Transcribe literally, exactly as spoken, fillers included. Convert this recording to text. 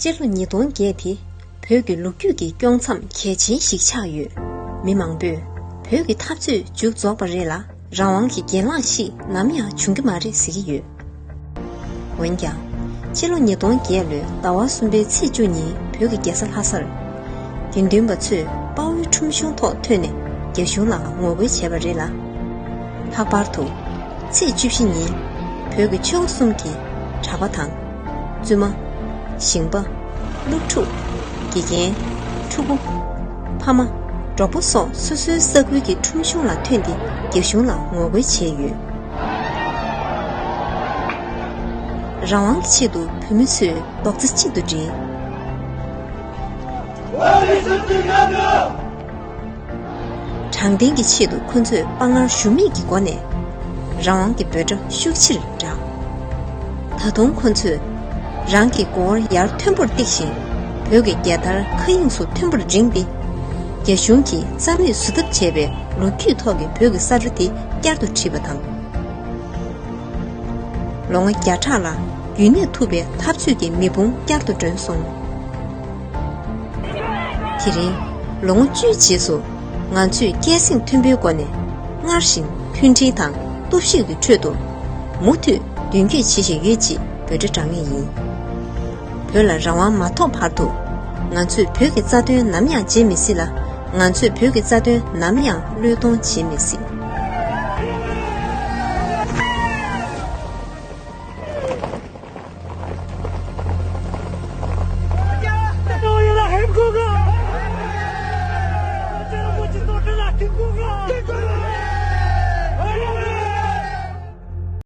སྤྱི་ལོ་ཉིས་སྟོང་བརྒྱད་དེ་བོད་ཀྱི་ལོ་རྒྱུས་ཀྱི་དཀྱོག་མཚམས་གལ་ཆེན་ཞིག་ཆགས་ཡོད། མི་མང་པོས་བོད་ཀྱི་འཐབ་རྩོད་མཇུག་རྫོགས་པ་རེད་ལ། རང་དབང་གི་གྱེན་ལངས་ཤིག་ནམ་ཡང་འབྱུང་གི་མ་རེད་ཟེར་གྱི་ཡོད། འོན་ཀྱང་། ཕྱི་ལོ་ཉིས་སྟོང་བརྒྱད་ལོའི་ཟླ་བ་གསུམ་པའི་ཚེས་བཅུ་ཉིན་བོད་ཀྱི་རྒྱལ་ས་ལྷ་སར་དགེ་འདུན་པ་ཚོས་དཔའ་བོའི་ཁྲོམ་གཞུང་ཐོག་ཐོན་ནས་རྒྱ་གཞུང་ལ་ངོ་རྒོལ་བྱས་པ་རེད་ལ། ལྷག་པར་དུ། ཚེས་བཅུ་བཞི་ཉིན་བོད་ཀྱི་ཆོལ་ཁ་གསུམ་གྱི་གྲྭ་པ་དང་། བཙུན་མ། ཞིང་པ། སློབ་ཕྲུག་དགེ་རྒན། ཕྲུ་གུ། ཕ་མ། གྲོགས་པོ་སོགས་སོ་སོའི་ས་ཁུལ་གྱི་ཁྲོམ་གཞུང་ལ་ཐོན་ཏེ་རྒྱ་གཞུང་ལ་ངོ་རྒོལ་བྱས་ཡོད། རང་དབང་གི་ཆེད་དུ་བོད་མི་ཚོས་རྡོག་རྩ་གཅིག་ཏུ་སྒྲིལ། དྲང་བདེན་གྱི་ཆེད་དུ་ཁོ་ཚོས་དཔའ་ངར་ཞུམ་མེད་ཀྱི་སྒོ་ནས་རང་དབང་གི་འབོད་སྒྲ་ཤུགས་ཆེར་བསྒྲགས། ད་དུང་ཁོ་ཚོས་རང་གི་མགོ་བོར་ཡར་མཐོན་པོར་བཏེགས་ཤིང་། བོད་ཀྱི་རྒྱལ་དར་མཁའ་དབྱིངས་སུ་མཐོན་པོར་བསྒྲེངས་ཏེ། རྒྱ་གཞུང་གིས་རྩ་མེད་བཟོ་ཐབས་བྱས་པའི་ལོ་རྒྱུས་ཐོག་གི་བོད་ཀྱི་ས་ཁྲ་དེ་བསྐྱར་དུ་བྲིས་པ་དང་། ལོ་ངོ་བརྒྱ་ཕྲག་ལ་རྒྱུན་གནས་ཐུབ་པའི་འཐབ་རྩོད་ཀྱི་མེ་དཔུང་བསྐྱར་དུ་སྒྲོན་སོང་། དེ་རིང་ལོ་ངོ་བཅུའི་རྗེས་སུ་ང་ཚོས་སྐད་གསེང་མཐོན་པོའི་སྒོ་ནས་སྔར་བཞིན་མཐུན་སྒྲིལ་དང་སྟོབས་ཤུགས་ཀྱི་ཁྲོད་དུ་མུ་མཐུད་མདུན་སྐྱོད་བྱེད་བཞིན་ཡོད་ཅེས་འབོད་སྒྲ་བསྒྲགས་ངེས་ཡིན། བོད་ལ་རང་དབང་མ་ཐོབ་བར་དུ་ང་ཚོས་བོད་ཀྱི་རྩ་དོན་ནམ་ཡང་བརྗེད་མི་སྲིད་ལ། ང་ཚོས་བོད་ཀྱི་རྩ་དོན་ནམ་ཡང་བློས་གཏོང་བྱེད་མི་སྲིད།